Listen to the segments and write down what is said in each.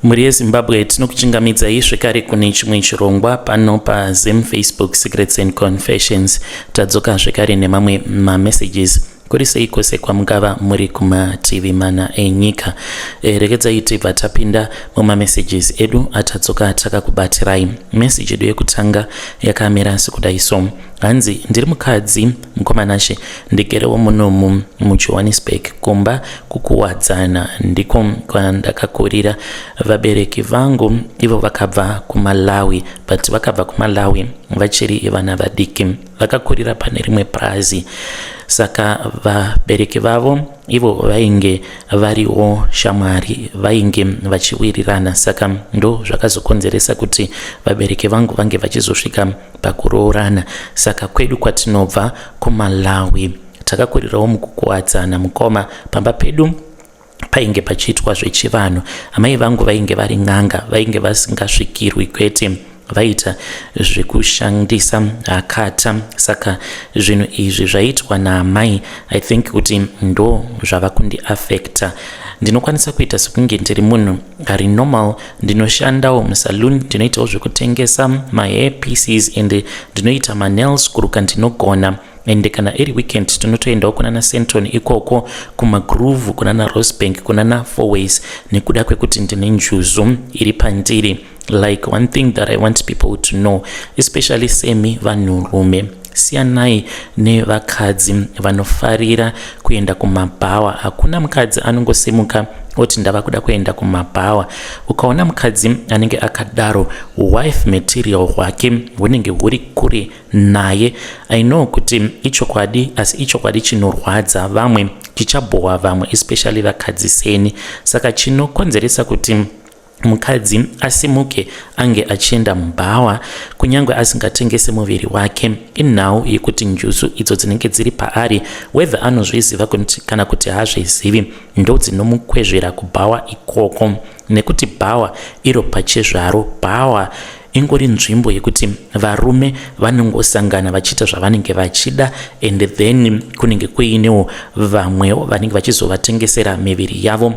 Mhuri yeZimbabwe, tinokuchingamidzai zvekare kune chimwe chirongwa pano paZim Facebook Secrets and Confessions. Tadzoka zvekare nemamwe mamessages. Kuri sei kwose kwamungava muri kumativi mana enyika? Regedzai tibva tapinda mumamessages edu atadzoka takakubatirai. Message yedu yekutanga yakamira sekudai so. Hanzi, ndiri mukadzi mukomanashe, ndigerewo munomu muJohannesburg, kumba kuKuwadzana ndiko kwandakakurira. Vabereki vangu ivo vakabva kuMalawi, but vakabva kuMalawi vachiri vana vadiki, vakakurira pane rimwe purazi. Saka vabereki vavo ivo vainge variwo shamwari, vainge vachiwirirana. Saka ndo zvakazokonzeresa kuti vabereki vangu vange vachizosvika pakuroorana. Saka kwedu kwatinobva kuMalawi, takakurirawo mukuKuwadzana mukoma. Pamba pedu painge pachiitwa zvechivanhu. Amai vangu vainge vari n'anga, vainge vasingasvikirwi kwete, vaita zvekushandisa hakata. Saka zvinhu izvi zvaiitwa naamai, I think kuti ndo zvava kundiafecta. Ndinokwanisa kuita sekunge ndiri munhu ari normal. Ndinoshandawo musaloon, ndinoitawo zvekutengesa mahair pieces and ndinoita manails, kuruka ndinogona. Ende kana iri weekend tinotoendawo kunana Sandton ikoko, kumagroove, kunana Rosebank, kunana Fourways, nekuda kwekuti ndine njuzu iri pandiri. Like, one thing that I want people to know, especially semi vanhurume, siyanai nevakadzi vanofarira kuenda kumabhawa. Hakuna mukadzi anongosimuka oti ndava kuda kuenda kumabhawa. Ukaona mukadzi anenge akadaro, wife material hwake hunenge huri kure naye. I know kuti ichokwadi, asi ichokwadi chinorwadza vamwe, chichabhowa vamwe, especially vakadzi seni. Saka chinokonzeresa kuti mukadzi asimuke ange achienda mubhawa, kunyange asingatengese muviri wake, inhau yekuti njuzu idzo dzinenge dziri paari, whether anozviziva kana kuti haazvizivi, ndo dzinomukwezvera kubhawa ikoko. Nekuti bhawa iro pachezvaro, bhawa ingori nzvimbo yekuti varume vanongosangana vachiita zvavanenge vachida, and then kunenge kuinewo vamwewo vanenge vachizovatengesera miviri yavo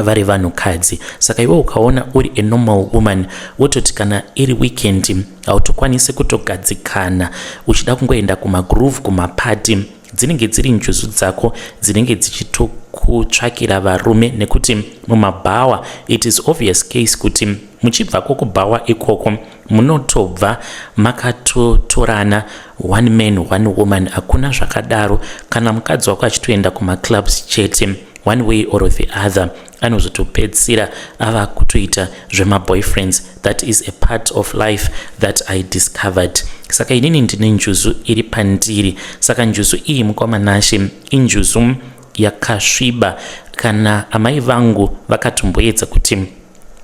vari vanhukadzi. Saka iwe ukaona uri a normal woman, wototi kana iri weekend hautokwanisi kutogadzikana, uchida kungoenda kumagroove, kumapati, dzinenge dziri njuzu dzako dzinenge dzichitokutsvakira varume. Nekuti mumabhawa, it is obvious case kuti muchibvako kubhawa ikoko munotobva makatotorana, one man, one woman. Hakuna zvakadaro. Kana mukadzi wako achitoenda kumaclubs chete, one way or the other anozotopedzisira ava kutoita zvemaboyfriends. That is a part of life that I discovered. Saka inini ndine njuzu iri pandiri. Saka njuzu iyi, mukomanashe, injuzu yakasviba. Kana amai vangu vakatomboedza kuti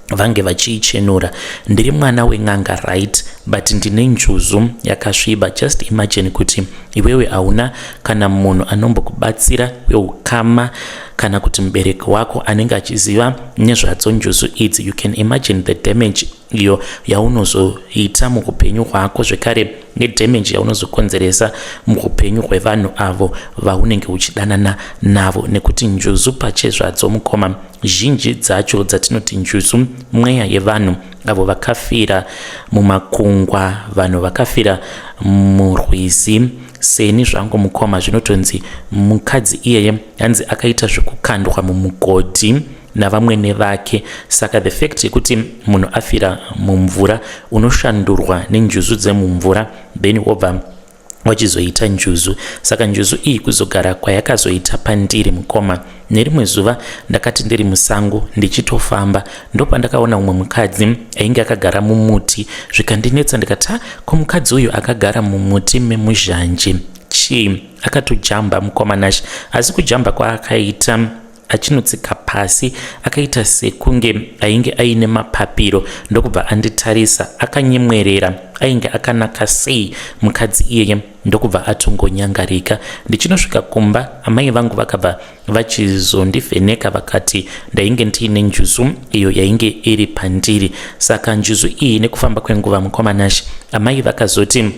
vange vachiichenura. Ndiri mwana wen'anga, right, but ndine njuzu yakasviba. Just imagine kuti iwewe hauna kana munhu anombokubatsira weukama kana kuti mubereki wako anenge achiziva nezvadzo njuzu idzi. You can imagine the damage iyo yaunozoita muupenyu hwako, zvekare nedamage yaunozokonzeresa muupenyu hwevanhu avo vaunenge uchidanana navo. Nekuti njuzu pachezvadzo mukoma, zhinji dzacho dzatinoti njuzu, mweya yevanhu avo vakafira mumakungwa, vanhu vakafira murwizi. Seni zvangu mukoma, zvinotonzi mukadzi iyeye hanzi akaita zvekukandwa mumugodhi navamwene vake. Saka the fact yekuti munhu afira mumvura, unoshandurwa nenjuzu dzemumvura, then wobva wachizoita njuzu. Saka njuzu iyi kuzogara kwayakazoita pandiri mukoma, nerimwe zuva ndakati ndiri musango ndichitofamba, ndopandakaona umwe mukadzi ainge akagara mumuti. Zvikandinetsa, ndikati, "Ha, ko mukadzi uyu akagara mumuti memuzhanje chii?" Akatojamba mukomanashi, asi kujamba kwaakaita achinotsika pasi, akaita sekunge ainge aine mapapiro, ndokubva anditarisa akanyemwerera. Ainge akanaka sei mukadzi iyeye! Ndokubva atongonyangarika. Ndichinosvika kumba, amai vangu vakabva vachizondivheneka, vakati ndainge ndiine njuzu iyo yainge iri pandiri. Saka njuzu iyi, nekufamba kwenguva mukomanashi, amai vakazoti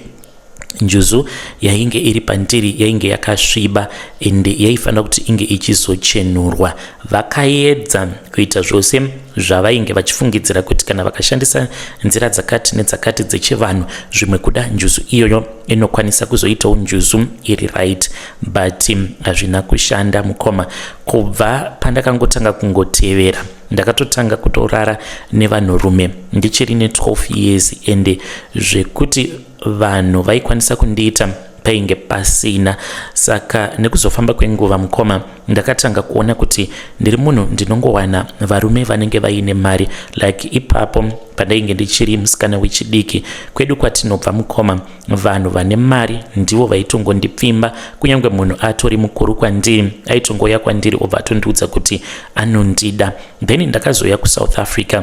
Njuzu yainge iri pandiri yainge yakasviba ende yaifanira kuti inge ichizochenurwa. Vakaedza kuita zvose zvavainge vachifungidzira kuti kana vakashandisa nzira dzakati nedzakati dzechivanhu zvimwe kuda njuzu iyoyo inokwanisa kuzoitawo njuzu iri right, but hazvina kushanda mukoma. Kubva pandakangotanga kungotevera, ndakatotanga kutorara nevanhurume ndichiri ne12 years, ende zvekuti vanhu vaikwanisa kundiita painge pasina. Saka nekuzofamba kwenguva mukoma, ndakatanga kuona kuti ndiri munhu ndinongowana varume vanenge vaine mari. Like ipapo pandainge ndichiri musikana wechidiki, kwedu kwatinobva mukoma, vanhu vane mari ndivo vaitongondipfimba. Kunyange munhu atori mukuru kwandiri, aitongoya kwandiri obva atondiudza kuti anondida. Then ndakazoya kuSouth Africa.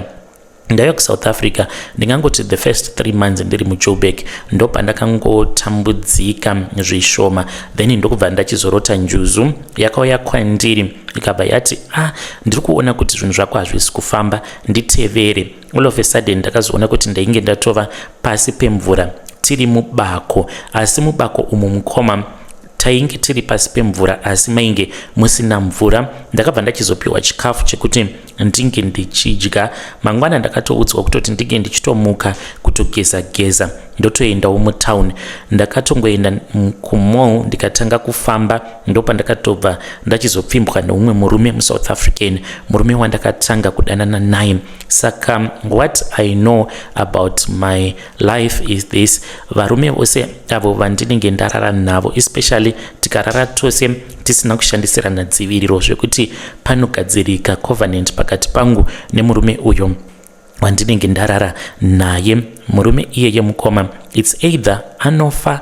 Ndauya kuSouth Africa, ndingangoti the first 3 months ndiri muJoburg ndopandakangotambudzika zvishoma. Then ndokubva ndachizorota njuzu yakauya kwandiri, ikabva yati, "Ah, ndiri kuona kuti zvinhu zvako hazvisi kufamba, nditevere." All of a sudden ndakazoona kuti ndainge ndatova pasi pemvura, tiri mubako. Asi mubako umu mukoma, tainge tiri pasi pemvura asi mainge musina mvura. Ndakabva ndachizopiwa chikafu chekuti ndinge ndichidya. Mangwana ndakatoudzwa kutoti ndinge ndichitomuka, kutogeza geza, ndotoendawo mutauni. Ndakatongoenda kumall, ndikatanga kufamba. Ndopandakatobva ndachizopfimbwa neumwe murume muSouth African, murume wandakatanga kudanana naye. Saka what I know about my life is this: varume vose avo vandinenge ndarara navo, especially tikarara tose tisina kushandisirana dziviriro, zvekuti panogadzirika covenant pakati pangu nemurume uyo wandinenge ndarara naye, murume iyeye mukoma, it's either anofa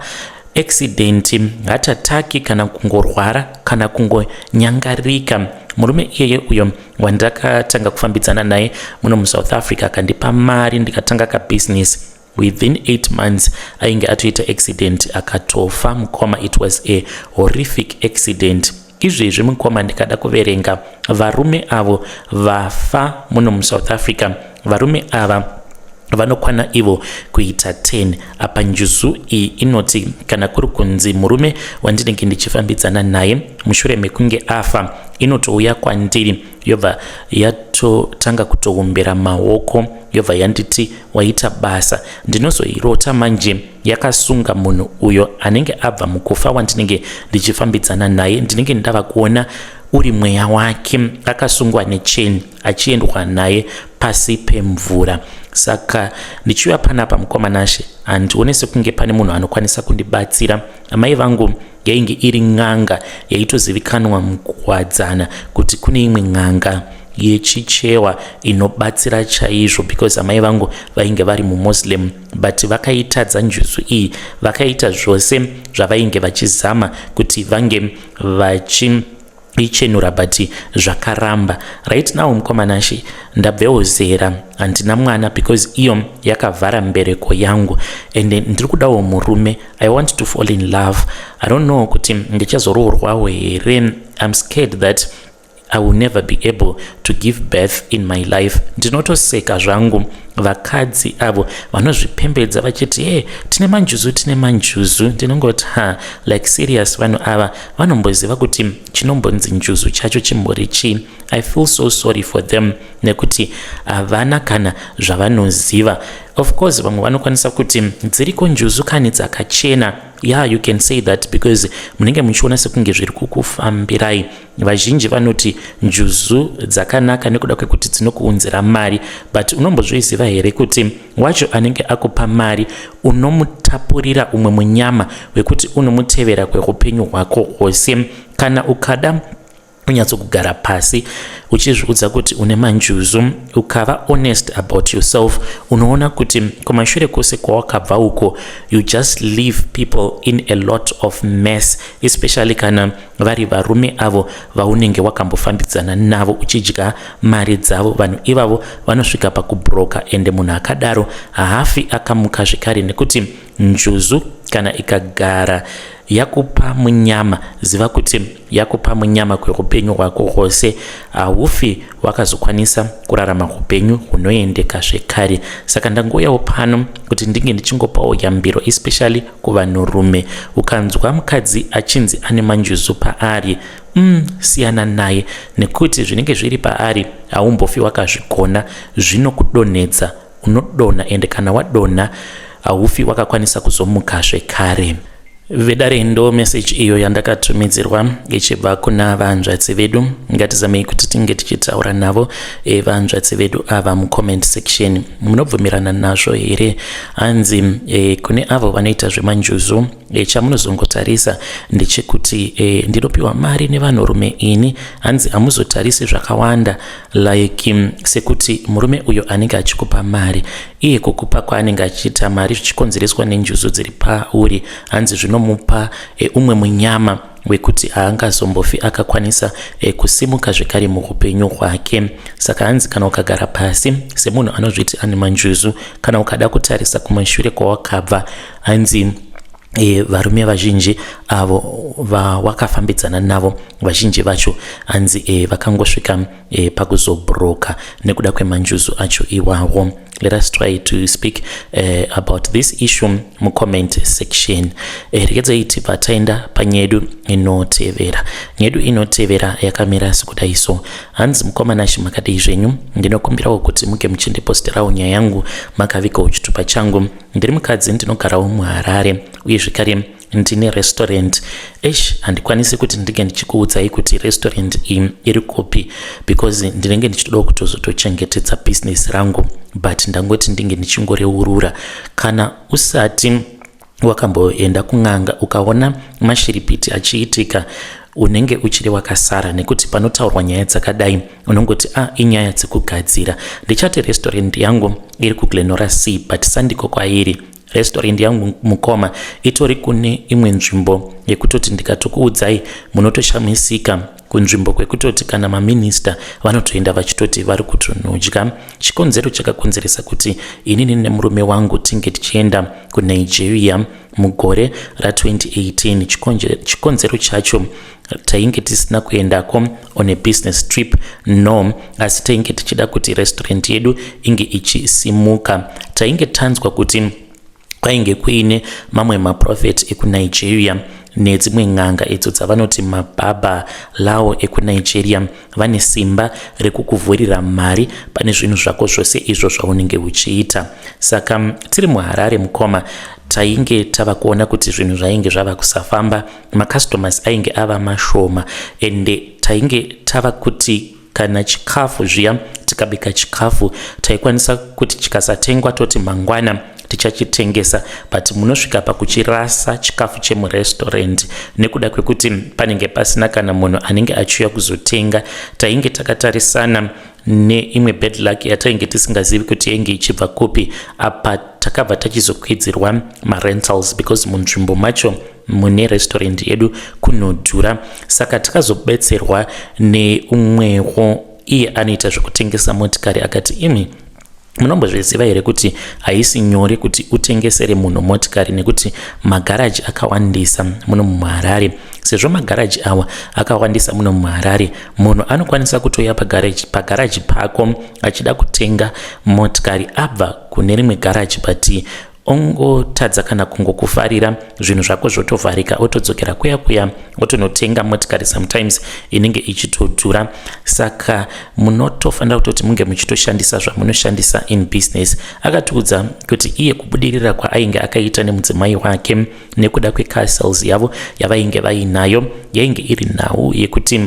accident, heart attack, kana kungorwara, kana kungonyangarika. Murume iyeye uyo wandakatanga kufambidzana naye muno muSouth Africa, akandipa mari ndikatanga kabusiness, within 8 months ainge atoita accident akatofa mukoma. It was a horrific accident. Izvezvi mukoma, ndikada kuverenga varume avo vafa muno muSouth Africa, varume ava vanokwana ivo kuita 10. Apa njuzu iyi inoti kana kuri kunzi murume wandinenge ndichifambidzana naye, mushure mekunge afa, inotouya kwandiri, yobva yatotanga kutoumbera maoko, yobva yanditi, "Waita basa." Ndinozoirota manje yakasunga munhu uyo anenge abva mukufa wandinenge ndichifambidzana naye. Ndinenge ndava kuona uri mweya wake akasungwa necheni, achiendwa naye pasi pemvura. Saka ndichiuya panapa mukoma Nashe, handione sekunge pane munhu anokwanisa kundibatsira. Amai vangu yainge iri n'anga yaitozivikanwa mukuwadzana kuti kune imwe n'anga yechichewa inobatsira chaizvo, because amai vangu vainge vari muMuslim, but vakaitadza njuzu iyi. Vakaita zvose zvavainge vachizama kuti vange vachi ichenura, but zvakaramba. Right now mukoma Nashe, ndabvewo zera, handina mwana because iyo yakavhara mbereko yangu, and ndiri kudawo murume. I want to fall in love. I don't know kuti ndichazoroorwawo here. I'm scared that I will never be able to give birth in my life. Ndinotoseka zvangu vakadzi avo vanozvipembedza vachiti, "He, tine manjuzu, tine manjuzu." Ndinongoti, "Ha, like serious, vanhu ava vanomboziva kuti chinombonzi njuzu chacho chimbori chii?" I feel so sorry for them nekuti havana kana zvavanoziva. Of course vamwe vanokwanisa kuti dziriko njuzu kani dzakachena. Yeah, you can say that because munenge muchiona sekunge zviri kukufambirai. Vazhinji vanoti njuzu dzakanaka nekuda kwekuti dzinokuunzira mari, but unombozviziva here kuti wacho anenge akupa mari unomutapurira umwe munyama wekuti unomutevera kweupenyu hwako hwose? Kana ukada kunyatsokugara pasi uchizviudza kuti une manjuzu, ukava honest about yourself, unoona kuti kumashure kwose kwawakabva uko, you just leave people in a lot of mess, especially kana vari varume avo vaunenge wakambofambidzana navo uchidya mari dzavo. Vanhu ivavo vanosvika pakubroka, ende munhu akadaro haafi akamuka zvekare, nekuti njuzu kana ikagara yakupa munyama, ziva kuti yakupa munyama kweupenyu hwako hwose. Haufi wakazokwanisa kurarama upenyu hunoendeka zvekare. Saka ndangouyawo pano kuti ndinge ndichingopawo yambiro, especially kuvanhurume. Ukanzwa mukadzi achinzi ane manjuzu paari, siyana naye, nekuti zvinenge zviri paari haumbofi wakazvigona. Zvinokudonhedza, unodonha, ende kana wadonha haufi wakakwanisa kuzomuka zvekare. Vedare, ndo meseji iyo yandakatumidzirwa ichibva kuna vanzvadzi vedu. Ngatizamei kuti tinge tichitaura navo, vanzvadzi vedu ava, mucomment section. Munobvumirana nazvo here? Hanzi kune avo vanoita zvemanjuzu, chamunozongotarisa ndechekuti ndinopiwa mari nevanhurume ini. Hanzi hamuzotarisi zvakawanda, like sekuti murume uyo anenge achikupa mari, iye kukupa kwaanenge achiita mari zvichikonzereswa nenjuzu dziri pauri, hanzi zvinomupa umwe munyama wekuti haangazombofi akakwanisa kusimuka zvekare muupenyu hwake. Saka hanzi kana ukagara pasi semunhu anozviti ane manjuzu, kana ukada kutarisa kumashure kwawakabva, hanzi varume vazhinji avo vawakafambidzana navo, vazhinji vacho hanzi vakangosvika pakuzobroka nekuda kwemanjuzu acho iwawo. Let us try to speak about this issue mucomment section. Regedzai tibva taenda panyedu inotevera. Nyedu inotevera yakamira sekudai so. Hanzi, "Mukoma Nashe, makadii zvenyu? Ndinokumbirawo kuti muge muchindiposterawo nyaya yangu makavigawo chitupa changu. Ndiri mukadzi, ndinogarawo muHarare, uye zvekare ndine restaurant. Esh, handikwanisi kuti ndinge ndichikuudzai kuti restaurant iyi iri kupi because ndinenge ndichitodawo kutozotochengetedza bhizinesi rangu, but ndangoti ndinge ndichingoreurura. Kana usati wakamboenda kun'anga ukaona mashiripiti achiitika, unenge uchiri wakasara, nekuti panotaurwa nyaya dzakadai unongoti a ah, inyaya dzekugadzira. Ndichati restaurant yangu iri kuGlen Norah C, but sandiko kwairi. Restaurant yangu, mukoma, itori kune imwe nzvimbo yekutoti ndikatokuudzai munotoshamisika, kunzvimbo kwekutoti kana maminista vanotoenda vachitoti vari kutonodya. Chikonzero chakakonzeresa kuti inini nemurume wangu tinge tichienda kuNigeria mugore ra2018, chikonzero chacho, tainge tisina kuendako on a business trip, no, asi tainge tichida kuti restaurant yedu inge ichisimuka. Tainge tanzwa kuti kwainge kuine mamwe maprofeti ekuNigeria nedzimwe n'anga idzo dzavanoti mababa lawo ekuNigeria, vane simba rekukuvhurira mari pane zvinhu zvako zvose izvo zvaunenge uchiita. Saka tiri muHarare, mukoma, tainge tava kuona kuti zvinhu zvainge zvava kusafamba, macustomers ainge ava mashoma, ende tainge tava kuti kana chikafu zviya, tikabika chikafu, taikwanisa kuti chikasatengwa toti mangwana tichachitengesa, but munosvika pakuchirasa chikafu chemurestaurant nekuda kwekuti panenge pasina kana munhu anenge achiuya kuzotenga. Tainge takatarisana neimwe bad luck yatainge tisingazivi kuti yainge ichibva kupi. Apa takabva tachizokwidzirwa marentals because munzvimbo macho mune restaurant yedu kunodhura. Saka takazobetserwa neumwewo, iye anoita zvekutengesa motikari, akati, 'Imi munombozviziva here kuti haisi nyore kuti utengesere munhu motikari nekuti magaraji akawandisa muno muHarare? Sezvo magaraji awa akawandisa muno muHarare, munhu anokwanisa kutoya pagaraji pako achida kutenga motikari abva kune rimwe garaji, but ongotadza kana kungokufarira, zvinhu zvako zvotovharika, otodzokera kuya kuya otonotenga motikari, sometimes inenge ichitodhura. Saka munotofanira kutoti munge muchitoshandisa zvamunoshandisa in business.' Akatiudza kuti iye kubudirira kwaainge akaita nemudzimai wake nekuda kwecar sales yavo yavainge vainayo, yainge iri nhau yekuti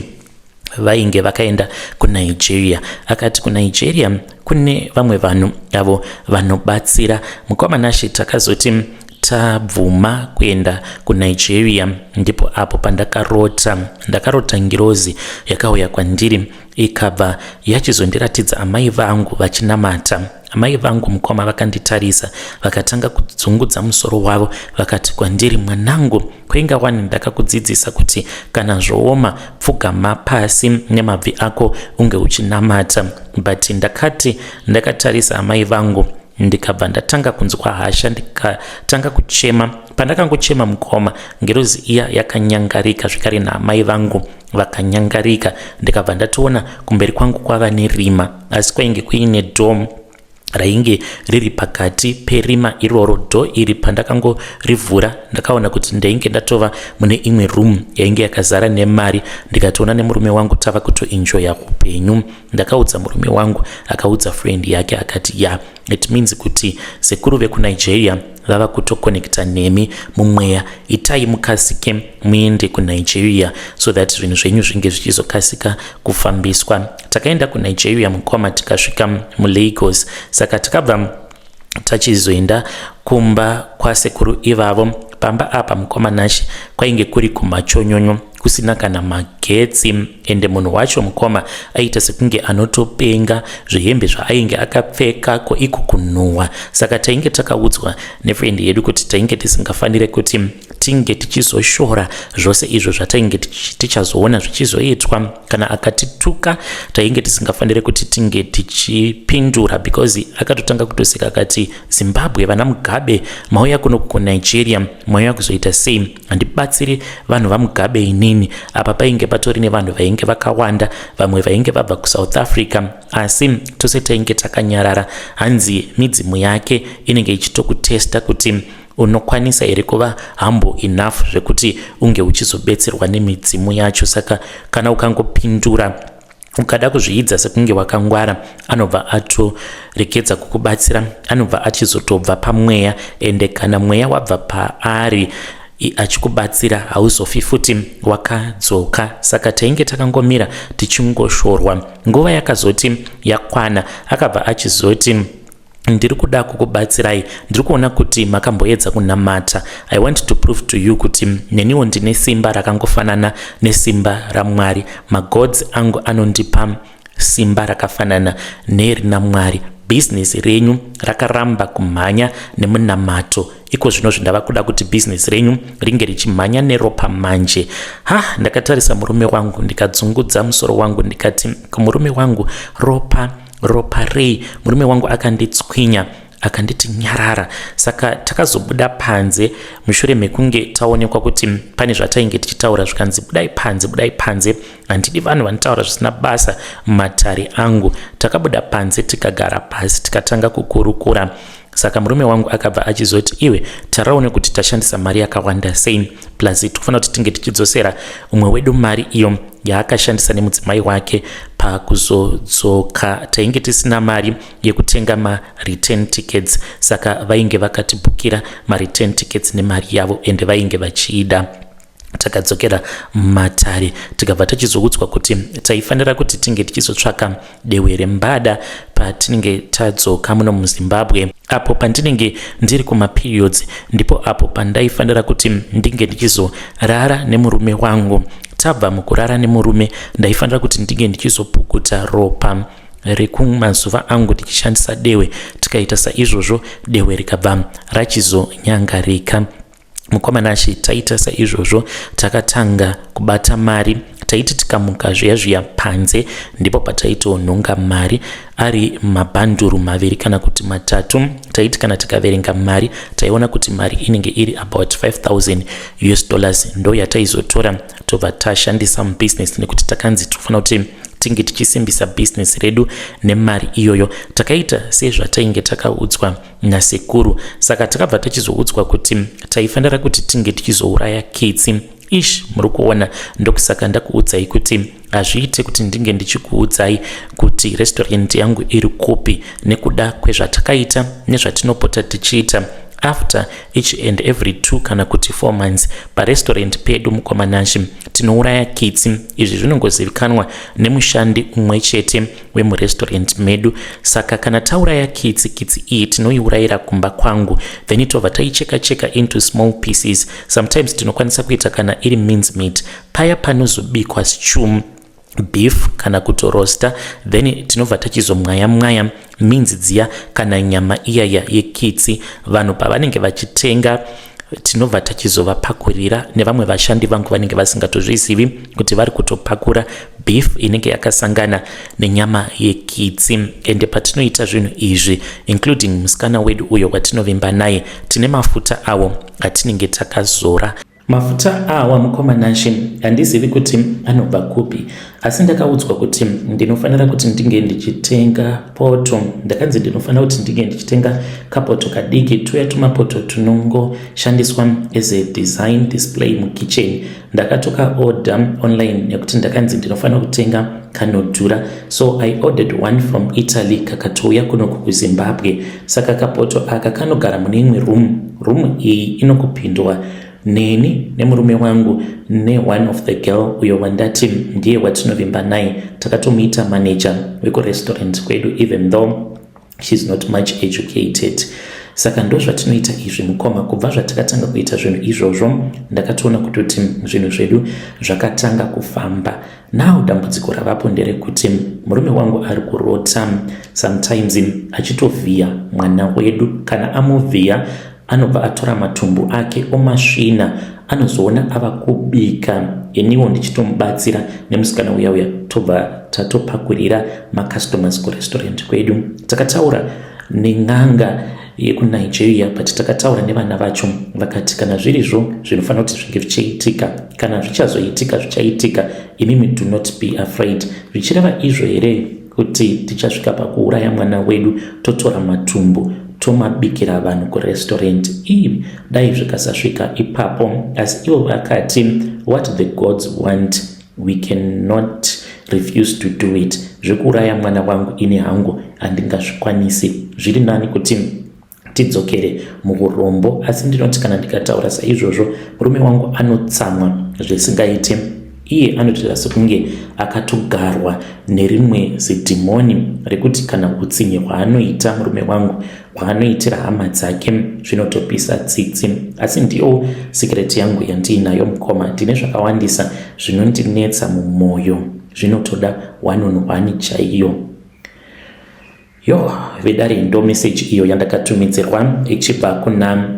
vainge vakaenda kuNigeria. Akati kuNigeria kune vamwe vanhu avo vanobatsira. Mukoma Nashe, takazoti tabvuma kuenda kuNigeria, ndipo apo pandakarota. Ndakarota ngirozi yakauya kwandiri, ikabva yachizondiratidza amai vangu vachinamata. Amai vangu, mukoma, vakanditarisa, vakatanga kudzungudza musoro wavo, vakati kwandiri, 'Mwanangu, kwainga wani ndakakudzidzisa kuti kana zvooma pfugama pasi nemabvi ako unge uchinamata.' But ndakati ndakatarisa amai vangu Ndikabva ndatanga kunzwa hasha, ndikatanga kuchema. Pandakangochema mukoma, ngirozi iya yakanyangarika zvekare, naamai vangu vakanyangarika. Ndikabva ndatoona kumberi kwangu kwava nerima, asi kwainge kuine door rainge riri pakati perima iroro. Door iri pandakangorivhura, ndakaona kuti ndainge ndatova mune imwe room yainge yakazara nemari. Ndikatoona nemurume wangu tava kutoenjoya upenyu. Ndakaudza murume wangu, akaudza friend yake, akati, "Ya, it means kuti sekuru vekuNigeria vava kutokonekta nemi mumweya. Itai mukasike muende kuNigeria so that zvinhu zvenyu zvinge zvichizokasika kufambiswa." Takaenda kuNigeria mukoma, tikasvika muLagos. Saka takabva tachizoenda kumba kwasekuru ivavo. Pamba apa mukoma Nashi, kwainge kuri kumachonyonyo, kusina kana magetsi. Ende munhu wacho mukoma aiita sekunge anotopenga, zvihembe zvaainge akapfeka, ko iko kunhuhwa. Saka tainge takaudzwa nefriend yedu kuti tainge tisingafaniri kuti tinge tichizoshora zvose izvo zvatainge tichazoona zvichizoitwa. Kana akatituka, tainge tisingafaniri kuti tinge tichipindura, because akatotanga kutoseka akati, "Zimbabwe, vana Mugabe, mauya kuno kuNigeria, mauya kuzoita sei? Handibatsiri vanhu vaMugabe inini." Apa painge patori nevanhu vainge vakawanda, vamwe vainge vabva kuSouth Africa, asi tose tainge takanyarara. Hanzi midzimu yake inenge ichitokutesta kuti unokwanisa here kuva humble enough zvekuti unge uchizobetserwa nemidzimu yacho. Saka kana ukangopindura, ukada kuzviidza sekunge wakangwara, anobva atoregedza kukubatsira, anobva achizotobva pamweya. Ende kana mweya wabva paari achikubatsira, hauzofi futi wakadzoka. Saka tainge takangomira tichingoshorwa. Nguva yakazoti yakwana, akabva achizoti, "Ndiri kuda kukubatsirai. Ndiri kuona kuti makamboedza kunamata. I want to prove to you kuti neniwo ndine simba rakangofanana nesimba raMwari. Magods angu anondipa simba rakafanana nerina Mwari. Bhizinesi renyu rakaramba kumhanya nemunamato. Iko zvino zvindava kuda kuti bhizinesi renyu ringe richimhanya neropa manje." Ha, ndakatarisa murume wangu, ndikadzungudza musoro wangu, ndikati kumurume wangu, "Ropa, ropa rei?" Murume wangu akanditswinya, akanditi, "Nyarara." Saka takazobuda panze mushure mekunge taonekwa kuti pane zvatainge tichitaura, zvikanzi, "Budai panze, budai panze, handidi vanhu vanotaura zvisina basa mumatare angu." Takabuda panze, tikagara pasi, tikatanga kukurukura. Saka murume wangu akabva achizoti, "Iwe, taraone kuti tashandisa mari yakawanda sei, plus tikufanira kuti tinge tichidzosera umwe wedu mari iyo yaakashandisa nemudzimai wake. Pakuzodzoka tainge tisina mari yekutenga mareturn tickets, saka vainge vakatibhukira mareturn tickets nemari yavo, ende vainge vachiida." Takadzokera mumatare, tikabva tachizoudzwa kuti taifanira kuti tinge tichizotsvaka dehwe rembada patinenge tadzoka muno muZimbabwe. Apo pandinenge ndiri kumaperiods, ndipo apo pandaifanira kuti ndinge ndichizorara nemurume wangu. Tabva mukurara nemurume, ndaifanira kuti ndinge ndichizopukuta ropa rekumazuva angu tichishandisa dehwe. Tikaita saizvozvo, dehwe rikabva rachizonyangarika. Mukoma Nashi, taita saizvozvo, takatanga kubata mari. Taiti tikamuka zviya zviya panze, ndipo pataitonhonga mari ari mabhanduru maviri kana kuti matatu. Taiti kana tikaverenga mari, taiona kuti mari inenge iri about 5000 US dollars. Ndo yataizotora, tobva tashandisa mubusiness, nekuti takanzi tofanira kuti tinge tichisimbisa bhizinesi redu nemari iyoyo. Takaita sezvatainge takaudzwa nasekuru. Saka takabva tachizoudzwa kuti taifanira kuti tinge tichizouraya kitsi. Ish, muri kuona, ndokusaka ndakuudzai kuti hazviite kuti ndinge ndichikuudzai kuti restaurant yangu iri kupi, nekuda kwezvatakaita nezvatinopota tichiita after each and every 2 kana kuti 4 months parestaurant pedu. Mukoma Nashi, tinouraya kitsi. Izvi zvinongozivikanwa nemushandi umwe chete wemurestaurant medu. Saka kana tauraya kitsi, kitsi iyi tinoiurayira kumba kwangu, then tobva taicheka cheka into small pieces. Sometimes tinokwanisa kuita kana iri mince meat. Paya panozobikwa stew, beef kana kutorosta, then tinobva tachizomwaya mwaya minzi dziya kana nyama iyaya yekitsi. Vanhu pavanenge vachitenga Tinobva tachizovapakurira nevamwe vashandi vangu vanenge vasingatozvizivi kuti vari kutopakura beef inenge yakasangana nenyama yekitsi. Ende patinoita zvinhu izvi, including musikana wedu uyo watinovimba naye, tine mafuta awo atinenge takazora. Mafuta awa, mukoma Nashe, handizivi kuti anobva kupi, asi ndakaudzwa kuti ndinofanira kuti ndinge ndichitenga poto. Ndakanzi ndinofanira kuti ndinge ndichitenga kapoto kadiki, tuya tumapoto tunongoshandiswa as a design display mukitchen. Ndakatoka order online nekuti ndakanzi ndinofanira kutenga kanodhura, so I ordered one from Italy, kakatouya kunoku kuZimbabwe. Saka kapoto aka kanogara mune imwe room. Room iyi inokupindwa neni nemurume wangu neone of the girl uyo wandati ndiye watinovimba naye. Takatomuita manager wekurestaurant kwedu, even though she's not much educated. Saka ndo zvatinoita izvi, mukoma. Kubva zvatakatanga kuita zvinhu izvozvo, ndakatoona kutoti zvinhu zvedu zvakatanga kufamba. Now dambudziko ravapo nderekuti murume wangu ari kurota sometimes achitovhiya mwana wedu. Kana amuvhiya, anobva atora matumbu ake omasvina. Anozoona ava kubika, iniwo ndichitomubatsira nemusikana uya uya, tobva tatopakurira macustomers kurestaurant kwedu. Takataura nen'anga yekuNigeria, but takataura nevana vacho, vakati kana zvirizvo zvinofanira kuti zvinge zvichiitika, kana zvichazoitika, zvichaitika. Imimi do not be afraid. Zvichireva izvo here kuti tichasvika pakuuraya mwana wedu, totora matumbu, tomabikira vanhu kurestaurant iyi? Dai zvikasasvika ipapo, asi ivo vakati what the gods want, we cannot refuse to do it. Zvekuuraya mwana wangu, ini hangu handingazvikwanisi. Zviri nani kuti tidzokere muurombo. Asi ndinoti kana ndikataura saizvozvo, murume wangu anotsamwa zvisingaite. Iye anotoita sekunge akatogarwa nerimwe zidhimoni rekuti kana utsinye hwaanoita murume wangu, hwaanoitira hama dzake, zvinotopisa tsitsi. Asi ndiyo secret yangu yandiinayo, mukoma. Ndine zvakawandisa zvinondinetsa mumwoyo, zvinotoda one on one chaiyo. Yo, vedare, ndo meseji iyo yandakatumidzirwa ichibva kuna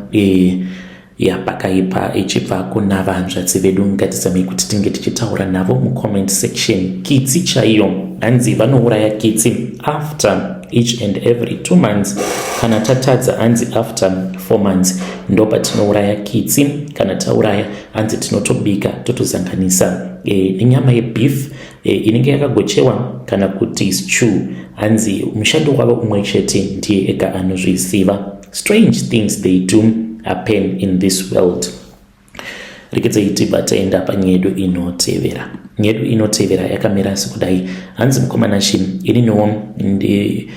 yapakaipa, ichibva kuna vanzvadzi vedu. Ngatizamei kuti tinge tichitaura navo mucomment section. Kitsi chaiyo, hanzi vanouraya kitsi after each and every 2 months. Kana tatadza, hanzi after 4 months ndo patinouraya kitsi. Kana tauraya, hanzi tinotobika, totozanganisa nenyama yebeef inenge yakagochewa kana kuti stew. Hanzi mushando wavo umwe chete, ndiye ega anozviziva. Strange things, they do happen in this world. Rekedzai tibva taenda panyedu inotevera. Nyedu inotevera yakamira sekudai. Hanzi, mukoma Nashe, ininiwo ndiri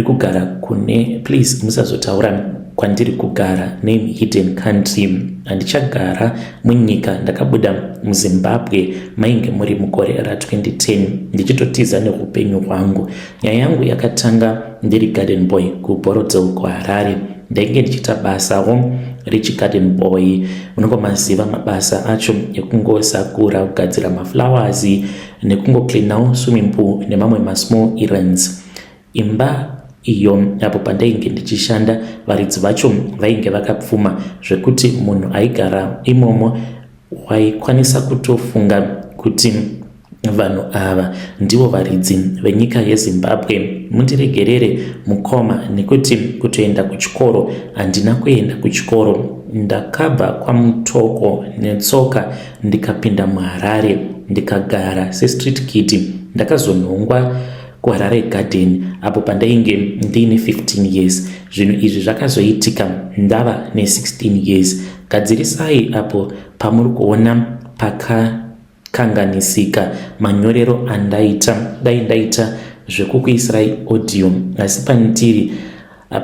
kugara kune, please musazotaura kwandiri kugara, name hidden country. Handichagara munyika, ndakabuda muZimbabwe mainge muri mugore ra2010 ndichitotiza neupenyu hwangu. Nyaya yangu yakatanga ndiri garden boy kuBorrowdale, kuHarare. Ndainge ndichiita basawo rechigarden boy. Munongomaziva mabasa acho ekungosakura, kugadzira maflowers nekungocleanawo swimming pool nemamwe masmall errands. Imba iyo apo pandainge ndichishanda, varidzi vacho vainge vakapfuma zvekuti munhu aigara imomo waikwanisa kutofunga kuti vanhu ava ndivo varidzi venyika yeZimbabwe. Mundiregerere, mukoma, nekuti kutoenda kuchikoro handina kuenda kuchikoro. Ndakabva kwaMutoko netsoka, ndikapinda muHarare, ndikagara sestreet kid. Ndakazonhongwa kuHarare Garden apo pandainge ndiine 15 years. Zvinhu izvi zvakazoitika ndava ne16 years. Gadzirisai apo pamuri kuona pakakanganisika manyorero andaita. Dai ndaita zvekukuisirai audio, asi pandiri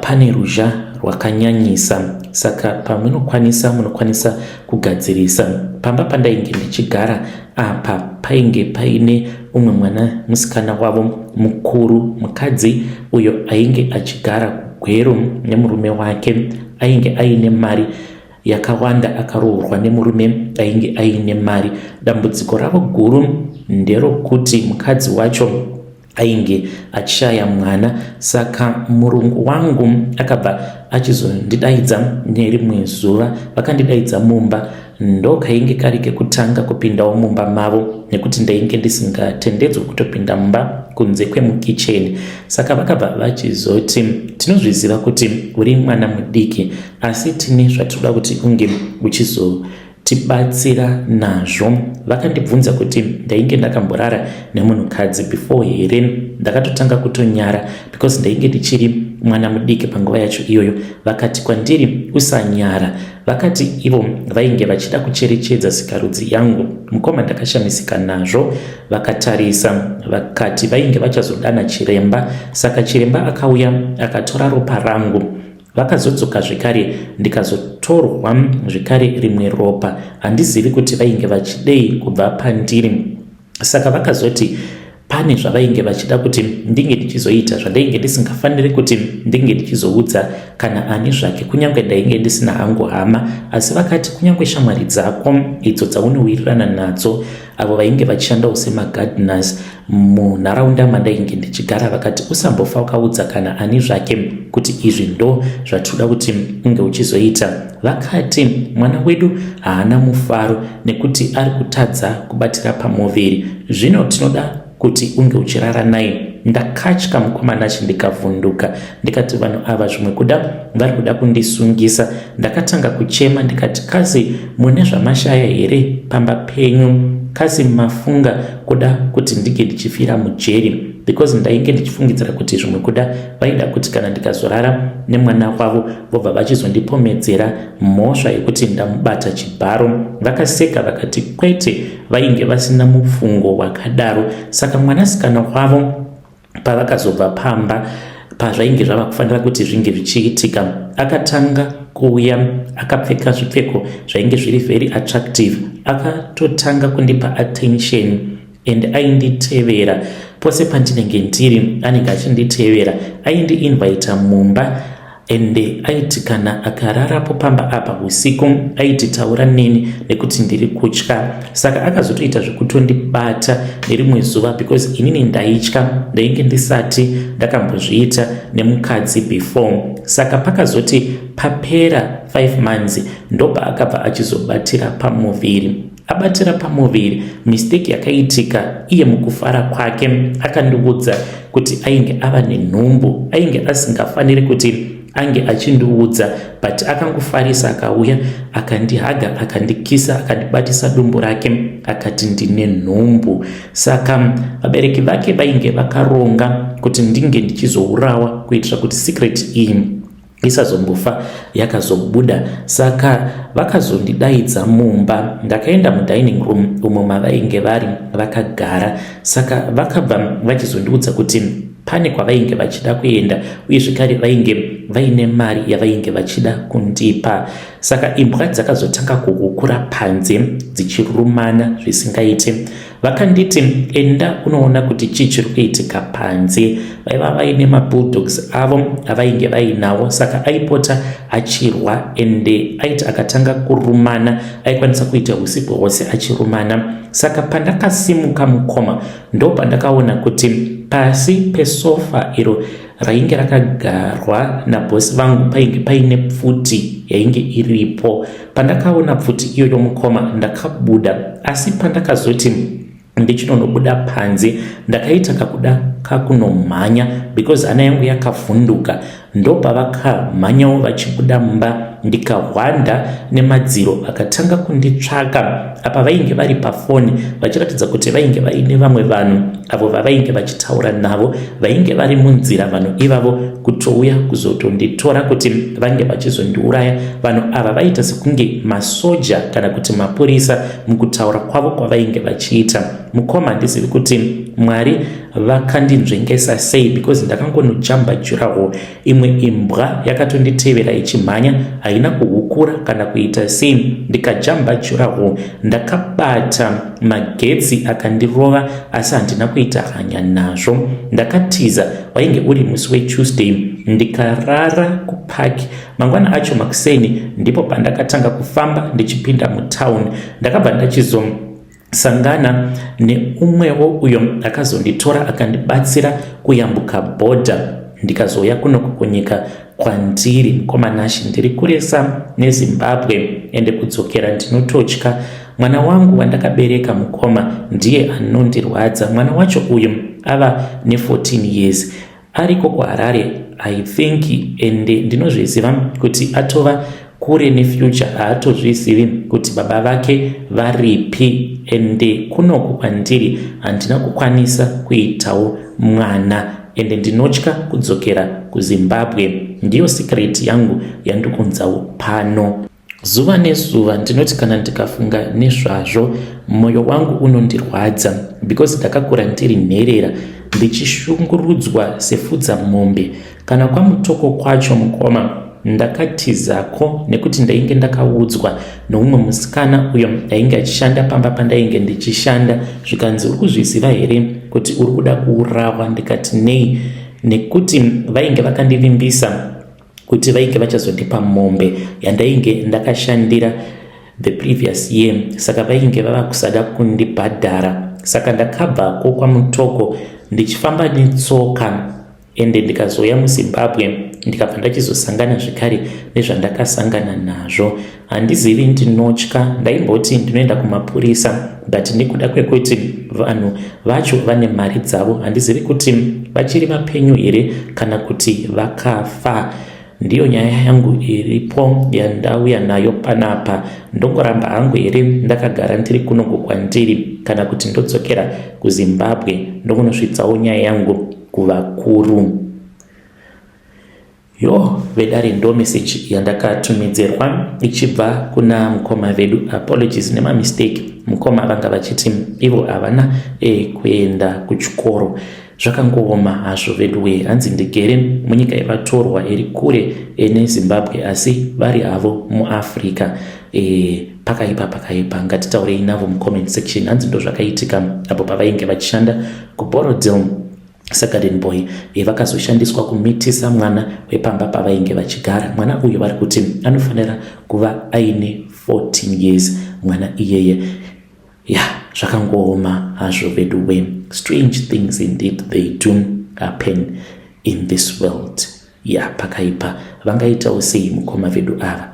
pane ruzha rwakanyanyisa, saka pamunokwanisa, munokwanisa kugadzirisa. Pamba pandainge ndichigara apa painge paine umwe mwana musikana wavo mukuru, mukadzi uyo ainge achigara kuGweru nemurume wake. Ainge aine mari yakawanda, akaroorwa nemurume ainge aine mari. Dambudziko ravo guru nderokuti mukadzi wacho Ainge achishaya mwana, saka murungu wangu akabva achizondidaidza nerimwe zuva. Vakandidaidza mumba, ndokainge kari kekutanga kupindawo mumba mavo nekuti ndainge ndisingatendedzwe kutopinda mumba kunze kwemukicheni. Saka vakabva vachizoti, "Tinozviziva kuti uri mwana mudiki, asi tine zvatinoda kuti unge uchizo tibatsira nazvo." Vakandibvunza kuti ndainge ndakamborara nemunhukadzi before here. Ndakatotanga kutonyara because ndainge ndichiri mwana mudiki panguva yacho iyoyo. Vakati kwandiri, "Usanyara." Vakati ivo vainge vachida kucherechedza sikarudzi yangu. Mukoma, ndakashamisika nazvo. Vakatarisa, vakati vainge vachazodana chiremba. Saka chiremba akauya, akatora ropa rangu. Vakazodzoka zvekare, ndikazotorwa zvekare rimwe ropa. Handizivi kuti vainge vachidei kubva pandiri. Saka vakazoti pane zvavainge vachida kuti ndinge ndichizoita zvandainge ndisingafaniri kuti ndinge ndichizoudza kana ani zvake, kunyange ndainge ndisina hangu hama. Asi vakati kunyange shamwari dzako idzo dzaunowirirana nadzo, avo vainge vachishandawo semagardeners munharaunda mandainge ndichigara, vakati usambofa wakaudza kana ani zvake kuti izvi ndo zvatinoda kuti unge uchizoita. Vakati mwana wedu haana mufaro nekuti ari kutadza kubatira pamuviri, zvino tinoda kuti unge uchirara naye. Ndakatya, mukoma Nashe, ndikavhunduka, ndikati vanhu ava zvimwe kuda vari kuda kundisungisa. Ndakatanga kuchema, ndikati, "Kasi mune zvamashaya here pamba penyu? Kasi mafunga kuda kuti ndinge ndichifira mujeri?" Because ndainge ndichifungidzira kuti zvimwe kuda vaida kuti kana ndikazorara nemwana wavo, vobva vachizondipomedzera mhosva yekuti ndamubata chibharo. Vakaseka, vakati kwete, vainge vasina mufungo wakadaro. Saka mwanasikana wavo pavakazobva pamba, pazvainge zvava kufanira kuti zvinge zvichiitika, akatanga kuuya akapfeka zvipfeko zvainge zviri very attractive. Akatotanga kundipa attention and ainditevera pose pandinenge ndiri, anenge achinditevera. Aindiinvita mumba ende aiti kana akararapo pamba apa usiku, aiti, "Taura neni nekuti ndiri kutya." Saka akazotoita zvekutondibata nerimwe zuva because inini ndaitya, ndainge ndisati ndakambozviita nemukadzi before. Saka pakazoti papera 5 months, ndopaakabva achizobatira pamuviri. Abatira pamuviri, mistake yakaitika, iye mukufara kwake akandiudza kuti ainge ava nenhumbu. Ainge asingafaniri kuti ange achindiudza, but akangofarisa, akauya, akandihaga, akandikisa, akandibatisa dumbu rake, akati ndine nhumbu. Saka vabereki vake vainge vakaronga kuti ndinge ndichizourawa kuitira kuti secret iyi isazombofa yakazobuda. Saka vakazondidaidza mumba. Ndakaenda mudining room umo mavainge vari vakagara. Saka vakabva vachizondiudza kuti pane kwavainge vachida kuenda, uye zvekare vainge vaine mari yavainge vachida kundipa. Saka imbwa dzakazotanga kuhukura panze dzichirumana zvisingaite. Vakanditi, "Enda unoona kuti chii chiri kuitika panze." Vaiva vaine mabulldogs avo avainge vainawo, saka aipota achirwa ende aiti akatanga kurumana aikwanisa kuita usiku hwose achirumana. Saka pandakasimuka, mukoma, ndo pandakaona kuti pasi pesofa iro rainge rakagarwa nabhosi vangu painge paine pfuti yainge iripo. Pandakaona pfuti iyoyo, mukoma, ndakabuda. Asi pandakazoti ndichinonobuda panze, ndakaita kakuda kakunomhanya because hana yangu yakavhunduka. Ndopavakamhanyawo vachibuda mumba, ndikahwanda nemadziro. Vakatanga kunditsvaka. Apa vainge vari pafoni vachiratidza kuti vainge vaine vamwe vanhu avo vavainge vachitaura navo. Vainge vari munzira vanhu ivavo kutouya kuzotonditora kuti vange vachizondiuraya. Vanhu ava vaita sekunge masoja kana kuti mapurisa mukutaura kwavo kwavainge vachiita. Mukoma, handizivi kuti Mwari vakandinzvengesa sei because ndakangonojamba durawall. Imwe imbwa yakatonditevera ichimhanya, haina kuhukura kana kuita sei. Ndikajamba durawall, ndakabata magetsi akandirova, asi handina kuita hanya nazvo. Ndakatiza. Wainge uri musi weTuesday, ndikarara kupark. Mangwana acho makuseni ndipo pandakatanga kufamba ndichipinda mutown. Ndakabva ndachizo Ndakazosangana neumwewo uyo akazonditora akandibatsira kuyambuka bhodha, ndikazouya kuno kunyika kwandiri. Mukoma Nashe, ndiri kuresa neZimbabwe, ende kudzokera ndinototya. Mwana wangu wandakabereka, mukoma, ndiye anondirwadza. Mwana wacho uyu ava ne14 years, ariko kuHarare, I think, ende ndinozviziva kuti atova kure nefuture. Haatozvizivi kuti baba vake varipi. Ende kunoku kwandiri handina kukwanisa kuitawo mwana, ende ndinotya kudzokera kuZimbabwe. Ndiyo secret yangu yandikunzawo pano. Zuva nezuva ndinoti kana ndikafunga nezvazvo, mwoyo wangu unondirwadza, because ndakakura ndiri nherera, ndichishungurudzwa sefudza mombe. Kana kwaMutoko kwacho, mukoma, ndakatizako nekuti ndainge ndakaudzwa noumwe musikana uyo ainge achishanda pamba pandainge ndichishanda, zvikanzi, "Uri kuzviziva here kuti uri kuda kuurawa?" Ndikati, "Nei?" Nekuti vainge vakandivimbisa kuti vainge vachazondipa mombe yandainge ndakashandira the previous year, saka vainge vava kusada kundibhadhara. Saka ndakabvako kwaMutoko ndichifamba netsoka, ende ndikazouya muZimbabwe, ndikabva ndachizosangana zvekare nezvandakasangana nazvo. Handizivi, ndinotya. Ndaimboti ndinoenda kumapurisa, but nekuda kwekuti vanhu vacho vane mari dzavo, handizivi kuti vachiri vapenyu here kana kuti vakafa. Ndiyo nyaya yangu iripo yandauya nayo panapa. Ndongoramba hangu here ndakagara ndiri kunoku kwandiri, kana kuti ndodzokera kuZimbabwe, ndokunosvitsawo nyaya yangu kuvakuru? Yo, vedare, ndo meseji yandakatumidzirwa ichibva kuna mukoma vedu. Apologies nemamistake. Mukoma vanga vachiti ivo havana kuenda kuchikoro. Zvakangooma hazvo veduwe. Hanzi ndigere munyika yevatorwa iri kure neZimbabwe, asi vari havo muAfrica. Pakaipa, pakaipa. Ngatitaurei navo mucomment section. Hanzi ndo zvakaitika apo pavainge vachishanda kuBorrowdale sagarden boy. Vakazoshandiswa kumitisa mwana wepamba pavainge vachigara. Mwana uyu vari kuti anofanira kuva aine 14 years mwana iyeye. Ya, zvakangooma hazvo veduwe. Strange things indeed, they do happen in this world. Ya, pakaipa. Vangaitawo sei mukoma vedu ava?